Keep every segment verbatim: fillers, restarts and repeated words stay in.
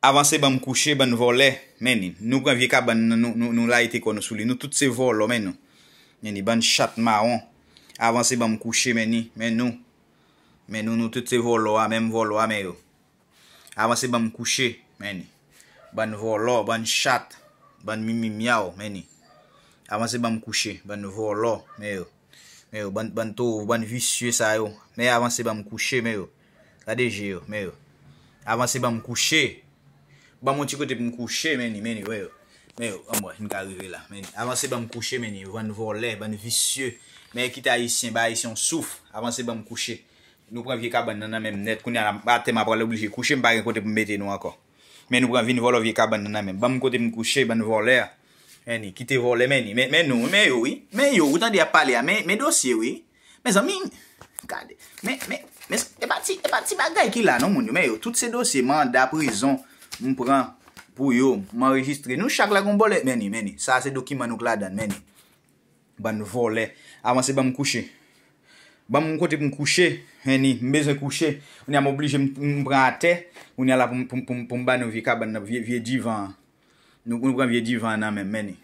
Avanse ban m kouche, bann vòlè, men ni. Nou pran vye kabann nan, nou, nou, nou layite kò nou sou li. Nou tout se vòlò, men nou. Men ni, bann chat mawon. Avanse ban m kouche, men ni, men nou. Men nou, nou tout se vòlò a, menm vòlò a, men yo. Avanse ban m kouche, men ni. Bann vòlò, bann chat, bann mimi myaw, men ni. Avanse ban m kouche, bann vòlò, men yo. Men yo, bann, bann towo, bann visye sa yo. Men avanse ban m kouche, men yo. Gade je yo, men yo. Avanse ban m kouche. Ban m yon ti kote pou m kouche, men ni, men ni, men yo. Men yo, anmwey, m ka rive la. Men ni, avanse ban m kouche, men ni, bann vòlè, bann visye. Men kite ayisyen, ba ayisyen yon souf. Avanse ban m kouche. Nou pran vye kabann nan nan men m nèt. Kounye a, atè m ap pral oblije kouche, m pa gen kote pou m mete nou ankò. Men nou pran vin vòlò vye kabann nan nan men m. Ban m kote m kouche, bann vòlè. Men ni, kite vòlè, men ni. Men, men nou, men yo, wi. Men yo, ou tande y ap pale a. Men, men dosye, wi. Mezanmi, gade. Men, men, men, e pa ti, e pa ti bagay ki la, non, moun yo. Men yo, tout se dosye, manda, prizon, m pran pou yo, m anrejistre. Nou chak la gon bòlè. Men ni, men ni. Sa se dokiman nou k ladann, men ni. Bann vòlè. Avanse ban m kouche. Ban m kote pou m kouche. Men ni, m bezwen kouche. Kounye a m oblije m, m pran atè. Kounye a la pou m, pou m, pou m, pou m ba nou vye kabann nan, vye, vye divan an. Nou, nou pran vye divan an nan men m, men ni.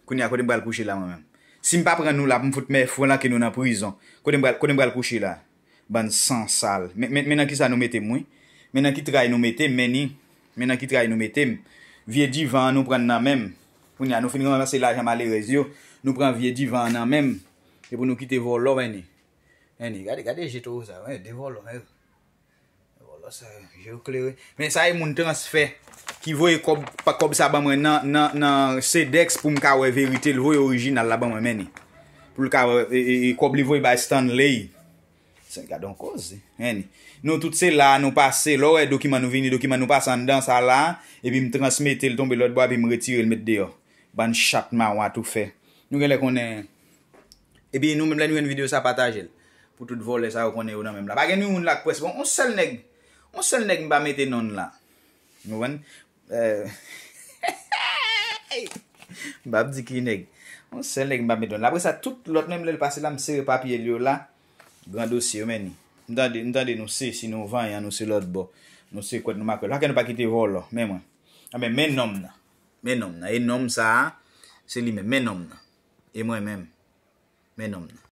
Kounye a kote m pral kouche la mwen menm? Si m pa pran nou la pou m fout mè flanke nou nan prizon. Kote m pral, kote m pral kouche la? Bann san sal. Men, men, men nan kisa nou mete m, wi. Men nan ki tray nou mete m, men ni. Men nan ki tray nou mete m. Vye divan an nou pran nan men m. Kounye a nou fin ranmase lajan malerèz yo. Nou pran vye divan an nan men m. E pou nou kite vòlò, men ni. Men ni, gade, gade je towo sa, wi, de vòlò, men yo. Vòlò sa yo, je yo klere. Men sa e moun transfè ki voye kòb, pa kòb sa ban mwen nan, nan, nan Sedex pou m ka wè verite l voye orijinal la ban mwen, men ni. Pou l ka wè, e, e, e kòb li voye bay Stanley. Se gade yon koze, men ni. Nou tout se la, nou pase, lè w wè dokiman nou vini, dokiman nou pase anndan sa la, epi m transmete l tonbe lòt bò, epi m retire l met deyò. Bann chat mawon atoufè. Nou genlè konnen. Epi nou menm lè nou jwenn videyo sa, pataje l. Pou tout vòlè sa yo konnen yo nan men m la. Pa gen ni youn la k près. Bon, on sèl nèg. On sèl nèg m pa mete non l la. Nou konprann? Eh, m p ap di ki nèg. On sèl nèg m pa mete non l la. Apre sa, tout lòt menm lè l pase la, m sere papye l yo la. Gran dosye yo, men ni. M tande, m tande nou se, si nou vanyan, nou se lòt bò. Nou se kwèt, nou makwèl. Pakè nou pa kite vòlò. Men mwen. Anben, men nonm nan. Men nonm nan. E nonm sa a, se li menm. Men nonm nan. E mwen menm. Men nonm nan.